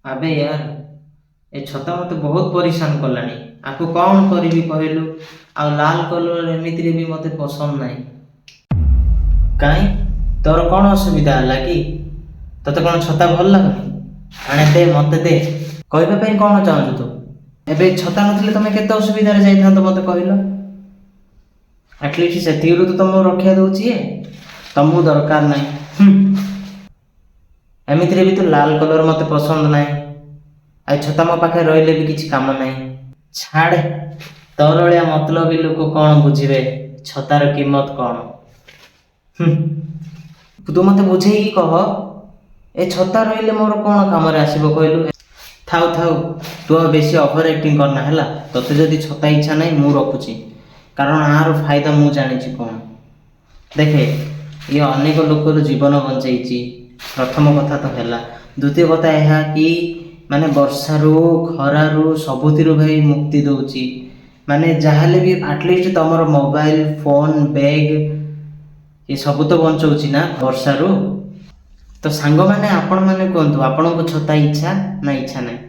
ଆବେ ୟାର, ଏ ଛତା ମୋତେ ବହୁତ ପରିଶାନ କଲାଣି। ଆକୁ କ'ଣ କରିବି କହିଲୁ? ଆଉ ଲାଲ କଲର୍ ଏମିତିରେ ବି ମୋତେ ପସନ୍ଦ ନାହିଁ। କାଇଁ, ତୋର କ'ଣ ଅସୁବିଧା ହେଲା କି? ତୋତେ କ'ଣ ଛତା ଭଲ ଲାଗୁନି? ଆଣେ, ଦେ, ମୋତେ ଦେ। କହିବା ପାଇଁ କ'ଣ ଚାହୁଁଛୁ ତୁ? ଏବେ ଛତା ନଥିଲେ ତମେ କେତେ ଅସୁବିଧାରେ ଯାଇଥାନ୍ତ, ମୋତେ କହିଲ? ଆଟଲିଷ୍ଟ ସେତିକିରୁ ତ ତମକୁ ରକ୍ଷା ଦଉଛି ଇଏ। ତମକୁ ଦରକାର ନାହିଁ। ଏମିତିରେ ବି ତ ଲାଲ କଲର୍ ମୋତେ ପସନ୍ଦ ନାହିଁ। ଆଉ ଛତା ମୋ ପାଖରେ ରହିଲେ ବି କିଛି କାମ ନାହିଁ। ଛାଡ଼େ, ତୋର ଭଳିଆ ମତଲବୀ ଲୋକ କ'ଣ ବୁଝିବେ ଛତାର କିମ୍ମତ କ'ଣ? ତୁ ମୋତେ ବୁଝେଇକି କହ, ଏ ଛତା ରହିଲେ ମୋର କ'ଣ କାମରେ ଆସିବ କହିଲୁ? ଥାଉ ଥାଉ, ତୁ ଆଉ ବେଶୀ ଓଭର ଆକ୍ଟିଂ କରନା, ହେଲା? ତୋତେ ଯଦି ଛତା ଇଚ୍ଛା ନାହିଁ, ମୁଁ ରଖୁଛି, କାରଣ ଆର ଫାଇଦା ମୁଁ ଜାଣିଛି କ'ଣ। ଦେଖେ, ଇଏ ଅନେକ ଲୋକର ଜୀବନ ବଞ୍ଚେଇଛି, ପ୍ରଥମ କଥା ତ ହେଲା। ଦ୍ୱିତୀୟ କଥା ଏହା କି ମାନେ ବର୍ଷାରୁ, ଖରାରୁ, ସବୁଥିରୁ ଭାଇ ମୁକ୍ତି ଦେଉଛି। ମାନେ ଯାହାହେଲେ ବି ଆଟଲିଷ୍ଟ ତମର ମୋବାଇଲ ଫୋନ୍, ବ୍ୟାଗ୍ ଏସବୁ ତ ବଞ୍ଚଉଛି ନା ବର୍ଷାରୁ? ତ ସାଙ୍ଗମାନେ, ଆପଣମାନେ କୁହନ୍ତୁ, ଆପଣଙ୍କୁ ଛତା ଇଚ୍ଛା ନା ଇଚ୍ଛା ନାହିଁ?